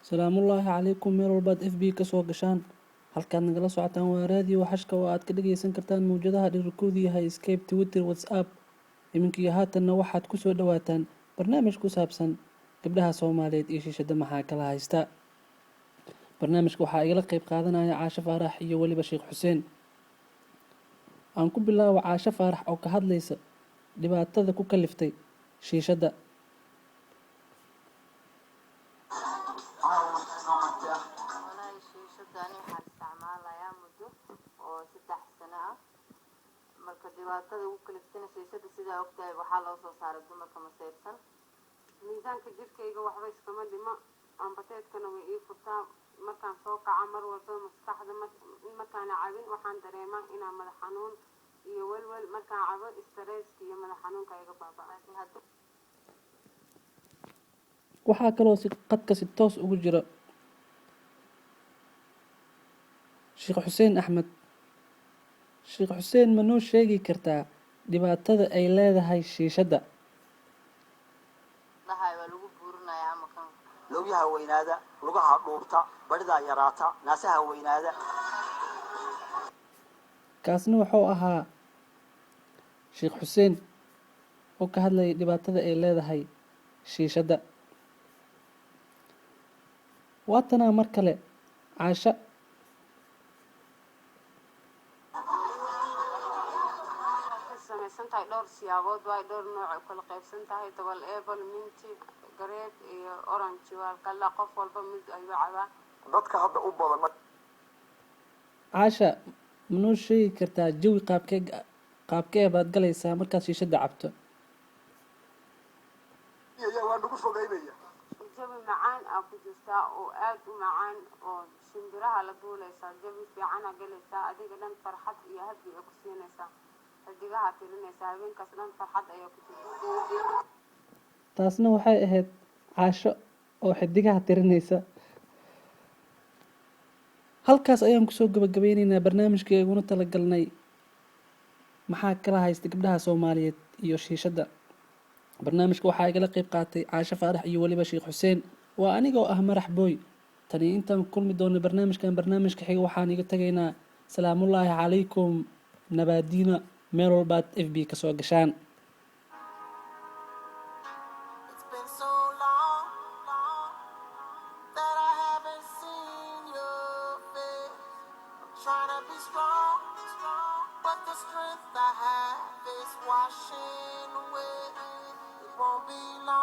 Salaamullaahi calaykum meel walbaad FB ka soo gashaan. Halkaad nagala socotaan waa raadiyo Xashka oo aad ka dhagaysan kartaan mawjadaha dhererkoodu yahay Skype, Twitter, WhatsApp. Iminkiyo haatanna waxaad ku soo dhawaataan barnaamij ku saabsan gabdhaha Soomaaliyeed iyo shiishada maxaa kala haysta. Barnaamijka waxaa igala qayb qaadanaya Caasho Faarax iyo weliba Sheekh Xuseen. Aan ku bilaabo Caasho Faarax oo ka hadlaysa dhibaatada ku kaliftay shiishadda. Walahi shiishadani waxaan isticmaalayaa muddo oo 3 sano ah. Marka dhibaatada ugu kaliftana shiishada, sidaa ogtahay, waxaa loo soo saaray dumarka maseyrsan. Miisaanka jirkayga waxba iskama dhimo, ambateedkana way ii furtaa. Markaan soo kaca mar walba maskaxda markaana cabin waxaan dareemaa inaan madax xanuun iyo welwel. Markaan cabo stresska iyo madax xanuunka iga baabaa. Laakiin haddii Waxaa kaloo si qadka si toos ugu jira Sheekh Xuseen Axmed. Sheekh Xuseen, ma noo sheegi kartaa dhibaatada ay leedahay shiishadda? Dhahay waa lagu buurinayaa ama kan Lowyaha weynaada, lugaha dhuubta, baridaa yaraata, naasaha weynaada. Kaasna wuxuu ahaa Sheekh Xuseen oo ka hadlayay dhibaatada ay leedahay shiishadda. Waatanaa mar kale Caasha. Ka samaysan tahay dhowr siyaabood, waay dhowr nooc ay u kala qaybsan tahay: double apple, minty, grape iyo orange. Waa kala qof walba mid ayuu cabaa. Dadka hadda u badan. Caasha, ma noo sheegi kartaa jawi qaabkee baad galaysaa markaad shiishadda cabto? Ayaa waa nagu fogeynaya. Jawi macaan aa ku jirtaa oo aad u macaan oo shimbiraha la duuleysaa. Jawi fiicana galaysaa, adiga dhan farxad iyo happy ay ku siinaysaa. Xidigaha tirinaysaa, habeenkaas dhan farxad ayaa ku jirta. Taasna waxay ahayd Caasho oo xidigaha tirinaysa. Halkaas ayaan kusoo gabagabeyneynaa barnaamijkii iguna talagalnay maxaa kala haysta gabdhaha Soomaaliyeed iyo shiishadda. Barnaamijka waxaa igala qayb qaatay Caasho Faarax iyo weliba Sheekh Xuseen. Waa anigoo ah Marax Boy. Tani intaan kulmi doono barnaamijkan barnaamijka xiga, waxaan iga tagaynaa salaamullaahi calaykum, nabaadiina meel walbaad FB kasoo gashaan. It's been so long, long that I haven't seen your face. I'm trying to be strong, strong, but the strength I have is washing away. It won't be long.